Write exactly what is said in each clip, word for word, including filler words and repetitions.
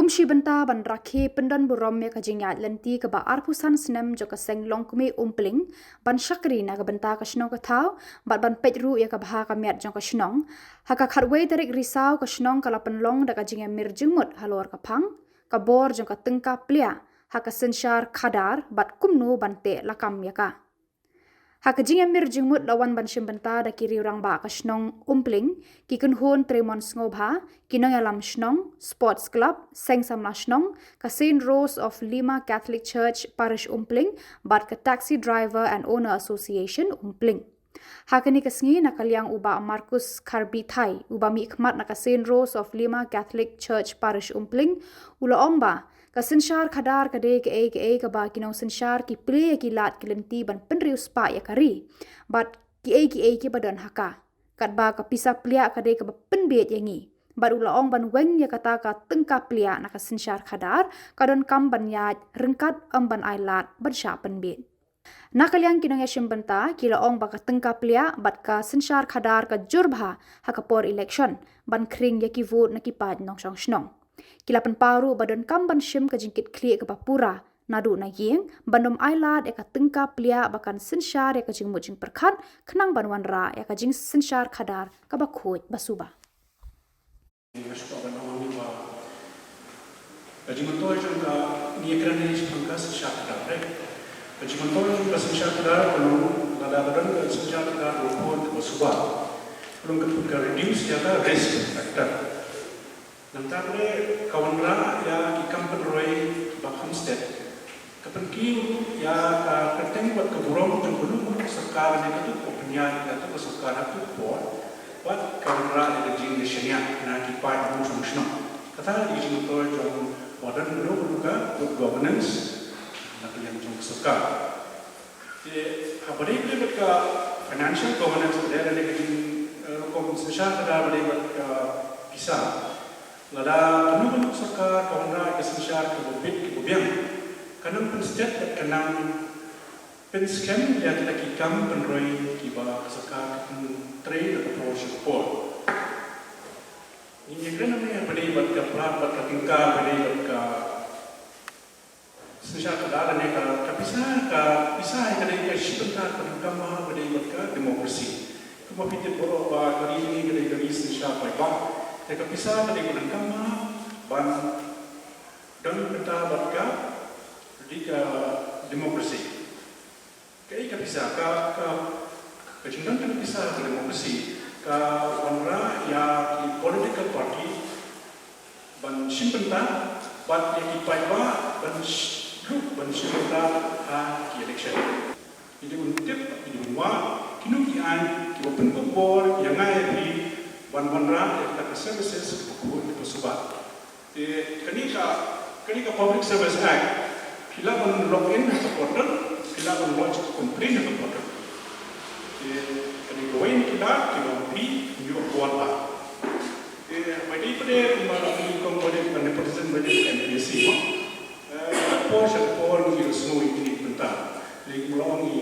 Kum shi bynta ban rakhe pyndon burom ïa ka jingïaid lynti kaba arphew san snem jong ka seng longkmie Umpling, ban shakri na ka bynta ka shnong ka thaw, bad ban peit ruh ïa ka bha ka miat jong ka shnong. Ha ka khatwei tarik Risaw ka shnong ka la pynlong da ka jingïamir jingmut halor ka phang, ka bor jong ka tyngka pliah, ha ka synshar khadar, bad kumno ban teh lakam ïa ka. Ha ka jingïamir jingmut la wan ban shim bynta da ki riew rangbah ka shnong Umpling, ki kynhun trei mon sngewbha, ki nongïalam shnong, sports club, seng samla shnong, ka Saint Rose of Lima Catholic Church Parish Umpling, bad ka Taxi Driver and Owner Association Umpling. Ha kane ka sngi na ka liang u Bah Marcus Kharbithai, uba mihkhmat na ka Saint Rose of Lima Catholic Church Parish Umpling, u la ong ba ka synshar khadar ka dei kaei kaei kaba ki nongsynshar ki plie ïa ki lad ki lynti ban pynriewspah ïa ka ri, bad kiei kiei kiba don ha ka. Katba ka pisa pliah ka dei kaba pynbieit ïa ngi. Bad u la ong ban weng ïa kata ka tyngka pliah na ka synshar khadar, ka donkam ban ïaid ryngkat, ym ban ai lad ban shah pynbieit. Na ka liang ki nongïashim bynta, ki la ong ba ka tyngka pliah bad ka synshar khadar ka jur bha ha ka por election, ban khring ïa ki vote na ki paid nongshong shnong. Ki la pynpaw ruh ba donkam ban shim ka jingkitkhlieh kaba pura naduh na ïing, ban ym ai lad ïa ka tyngka pliah ba kan synshar ïa ka jingmut jingpyrkhat, khnang ban wanrah ïa ka jingsynshar khadar kaba khuid ba suba. Nga shu kwah ban ong ba ka jingmyntoi jong ka, ngi ïakren shaphang ka synshar khadar, right? Ka jingmyntoi jong ka synshar khadar ka long, lada ka don ka synshar khadar kaba khuid kaba suba, ka long ka, ka reduce ïa ka risk factor. Nangta ka dei ka wanrah ïa ki kam pynroi ba kham stet. Ka pynkiew ïa ka kyrteng bad ka burom jong kano kano ka sorkar ne kato ka pynïaid ïa kato ka sorkar ha kato ka por, bad ka wanrah ïa ka jingïashaniah na ki paid nongshong shnong. Kata ka dei ka jingmyntoi jong ba don kano kano ka good governance na ka liang jong ka sorkar. Te haba dei bad ka financial governance, ka dei ka jing, eh, rukom synshar, ka dei bad ka pisa. Lada kano kano ka sorkar ka wanrah ka synshar kaba bit kaba biang, ka nang pynstet bad ka nang pynskhem ïa kita ki kam pynroi kiba ka sorkar ka pyntrei na ka por sha ka por. Ngin ïakren hangne ba dei bad ka pla bad ka tyngka, ba dei bad ka synshar khadar ne ka, ka pisa, ka pisa ka dei ka shi bynta kaba donkam bha ba dei bad ka democracy. Kumba phi tip baroh ba ka ri jong ngi ka dei ka ri synshar paidbah. Te ka pisa ka dei kaba donkam bha ban don bynta bad ka, dei ka democracy. Kaei ka pisa, ka, ka, ka jingdon ka pisa ka democracy ka wanrah ïa ki political party ban shim bynta bad ïa ki paidbah ban sh-, ruh ban shim bynta ha ki election. Ngi dei ban tip, ngi dei ban wad kino ki aiñ kiba pynkup bor ïa nga ïa phi ban wanrah ïa kita ki services kiba khuid kiba suba. Te kane ka, kane ka Public Service Act, phi lah ban log in ha ka portal, phi lah ban lodge complaint ha ka portal. Te kane kawei na ki lad kiba phi ïoh bor bha. Te ba dei pat kumba la ong i kong ba dei ka nepotism ba dei M P S C mo. Eh, por sha por ngi ïohsngew ïa kine ki bynta. Te kumba la ong i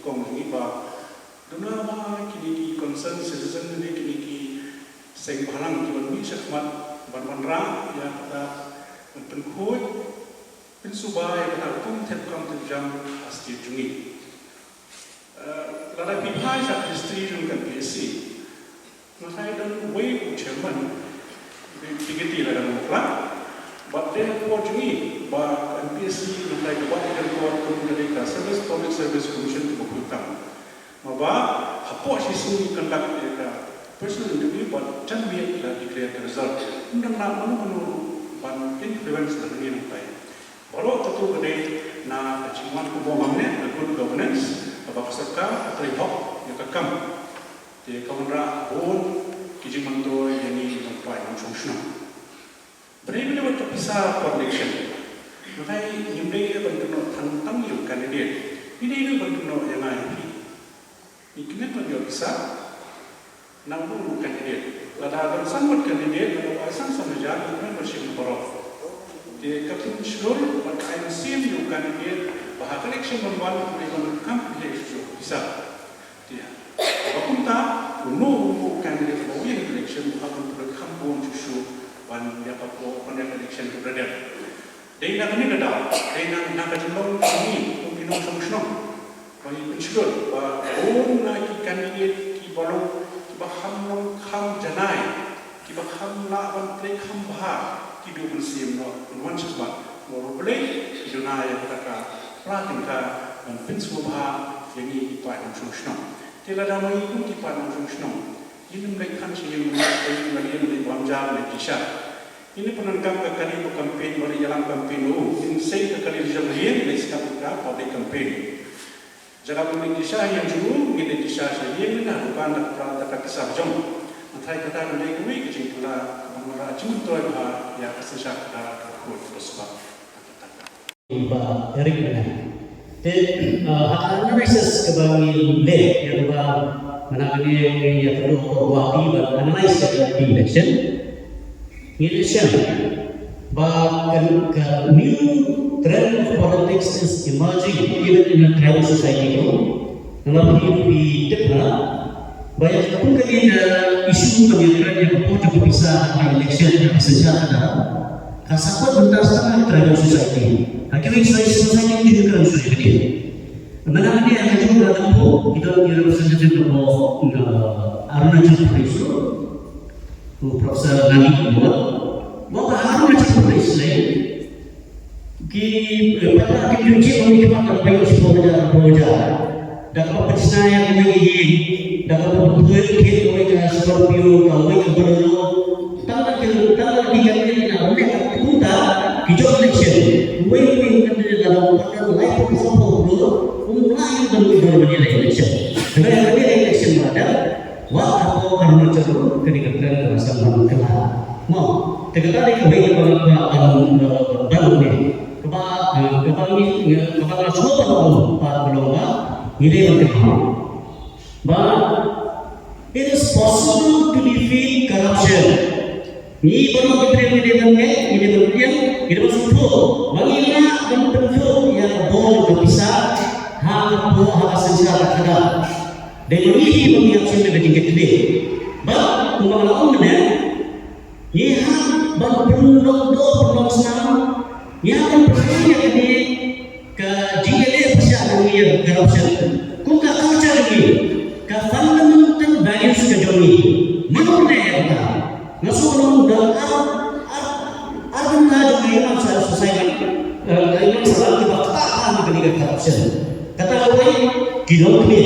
kong ngi ba duna ba kine ki concerned citizen ne kine ki seng bhalang ki wan mih shakhmat ban wanrah ïa kata, ban pynkhuid pynsuba ïa kata ka kum thep kam thep jam ha state jong ngi. Eh, lada phi phai sha history jong ka M P S C, nga tharai don uwei u chairman, phi kiti lada ngam bakla, bad dei ha ka por jong ngi ba ka M P S C nga tharai ka wad ïa ka record kum ka dei ka Service, Public Service Commission kaba khuid tam. Naba hapoh shisien ngi conduct ïa ka personal interview bad jan miet la declare ka result. Ym dang lah mano mano ban influence da hangne nangtai. Baroh kata ka dei na ka jingwan ka bor hangne, ka good governance, kaba ka sorkar ka trei hok ïa ka kam. Te ka wanrah bun ki jingmyntoi ïa ngi nongpai nongshong shnong. Ba dei, ba dei bad ka pisa for election. Nga tharai ngim dei ban kynnoh tang tang ïa u candidate. Ngi dei ruh ban kynnoh ïa nga ïa phi. Ngi kynnoh ban ïoh pisa na uno uno u candidate. Lada don san ngut candidate, lada ai san san hajar, ngi kynnoh ban shim na baroh. Te ka pynshlur bad ka ai mynsiem ïa u candidate ba ha ka election ban wan u dei ban kham pynïaid shuh shuh pisa. Te ba kumta uno uno u candidate ba u ïeng election u hap ban pyndonkam bun shuh shuh. Ban ïa ka por ban ïa ka election ka ba dep. Dei na kane ka daw, dei na, na ka jinglong jong ngi kum ki nongshong shnong, ba ngi pynshlur ba bun na ki candidate kiba long kiba kham long kham janai, kiba kham lah ban trei kham bha, ki dei ban siem noh ban wan shakhmat. Bad U Blei u duna ïa kata ka pra tyngka ban pynsngewbha ïa ngi ki paid nongshong shnong. Te lada ma ngi kum ki paid nongshong shnong, ngim leit than sha ïing mane, sha ïing mane, leit bam ja, leit kyrsha. Ngin ïa pyndonkam ka kali ba campaign, ba ïalam campaign, u ngin sei ka kali jong ïing, leit sdang ka public campaign. Jaka ba ngin kyrsha ïa jong u, ngin leit kyrsha sha ïing, na dukan, da ka, da ka kyrsha jong. Hynrei kata ka dei kawei ka jingpynlong kaba wanrah jingmyntoi bha ïa ka synshar khadar ka khuid ka spah. Ba Eric Mena. Te, uh, ha analysis kaba ngi leh, ïa kaba mana kane ïa ka dok ko Guwahati ba analysis ïa ka election. Ngi leh shen ba kan ka new trend of politics is emerging even in a tribal society too. Namar phi phi tip na ba ïa ka kum ka dei ka issue ka ïa ka ïa ka por jong ka pisa ha ka election ha ka synshar khadar. Ka support mynta sa ha tribal society. Ha kiwei ki society ki jong ka society. Mynta ka dei ha ka jong ka lampu ki don ki representative ka por Arunachal Pradesh. U Professor Nandi Kumar. Ba ba Arunachal Pradesh lei. Ki, eh, paidbah ki ju jied ïa ki khmat ka payung shiphew hajar, shiphew hajar. Da kaba pynshna ïa kawei ka ïing, da kaba pynthut ïa kawei ka Scorpio, kawei ka Bolero. Tang da ki, tang da ki jait ki na ruh ka kumta ki jong election. Uwei uwei u candidate la dang pynthut laiphew sawphew klur, um lah ïa ka dang dang election. Hynrei ka election ba dang Wat hapoh Arunachal ruh kane ka trend ka la sdang ban kylla. Mo, te kata dei kawei kaba nga kwah ban, eh, ban ne. Kaba, eh, kaba ngi, eh, kaba nga sngewbha ban ong, ba ka long ba ngi dei ban kylla. Ba it is possible to defeat corruption. Ngi baroh ki briew ngi dei ban ngeit, ngi dei ban pdiang, ngi dei ban sngewthuh ba ngi lah ban pynduh ïa ka bor ka pisa ha ka por ha ka synshar khadar. Dei ma ngi hi ba ngi ïa shim ïa ka jingkitkhlieh. Bad kumba nga la ong mynne, ngi hap ban pynlong dor pynlong snam, ngi hap ban pynlong ïa kane ka jingïaleh pyrshah jong ngi ïa ka corruption kum ka culture jong ngi, ka fundamental values ka jong ngi. Mano pynlong ïa kata? Nga sngewbha ban ong da ar, ar, ar bynta jong ka Imam Sharif Society, eh, ka Imam Sharif kiba ktah ha kane ka corruption. Kata kawei, ki longkmie.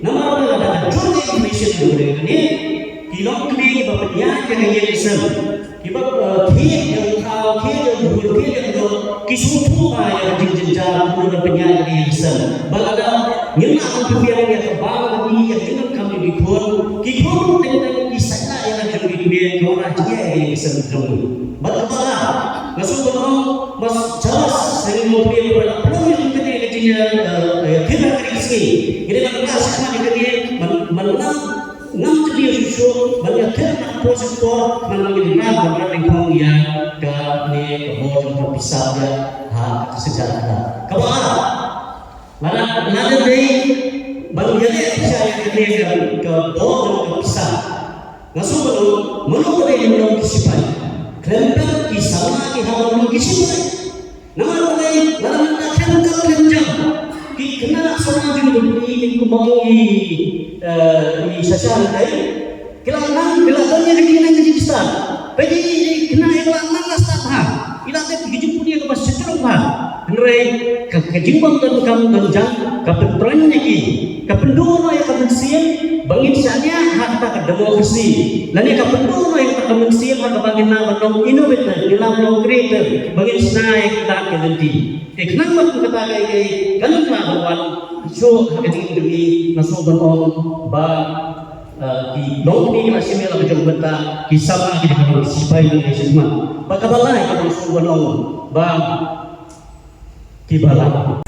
Namar ba lada ka jur ka information jong kane, ki longkmie kiba pynïaid ïa ka ïing ka sem. Kiba, eh, thied ïa u thaw, thied ïa u dur, thied ïa u dor, ki sngewthuh ba ïa ka jingjynjar kumno ban pynïaid ïa ka ïing ka sem. Ba lada ngim lah ban pynbiang ïa ka bam ka bi, ïa ka jingdonkam jong ki khun, ki khun teng teng ki sait lah ïa ka jong ki kmie, ki wanrah jingeh ïa ka ïing ka sem jong ki. Bad kaba ar, nga sngewbha ban ong, ba shabash, sa ngi mawpli ïa kaba la pynlong ïa kane ka jing, eh, eh, ïa kane ka sngi. Ngi dei ban rah shakhmat ïa kane, ban, ban nang Ngam tbit shuh shuh ban ïa thep na ka por sha ka por, khnang ba ngin ïa ban rat nyngkong ïa kane ka bor jong ka pisa ïa ha ka synshar khadar. Kaba ar, lada, lada dei ban ïaleh pisa ïa kane ka, ka bor jong ka pisa. Nga sngewbha ban ong, mano ba dei ban long ki sipai? Khlem pep ki samla ki hap ban long ki sipai. Namar balei, lada mynta khlem kut khlem jam, ki khynnah samla jong u Blei, kin kumba ong i, eh, i Shashank, eh, ki la nang, ki la don ïa ka jingïalang jingstad. Peit i khynnah, i la nang la stad bha, i la dep ki jingpule kaba shitrhem bha. Hynrei ka, ka jingbym don kam don jam ka pyntrei ïa ki. Ka pynduh noh ïa ka mynsiem ba ngin shaniah ha kata ka democracy. Lane ka pynduh noh ïa kata ka mynsiem ha kaba ngin nang ban long innovator, ngin nang ban long creator, ba ngin shna ïa kata ka lynti. Te khnang ba kata ka, ka, ka, kan lah ban wan shuh ha ka jingim jong ngi, nga sngewbha ban ong ba, eh, ki longkmie ki la shim ïa la ka jong bynta, ki samla ki dei ban long sipai jong ngi sha khmat. Bad kaba lai kaba nga sngewbha ban ong ba Kiba lah,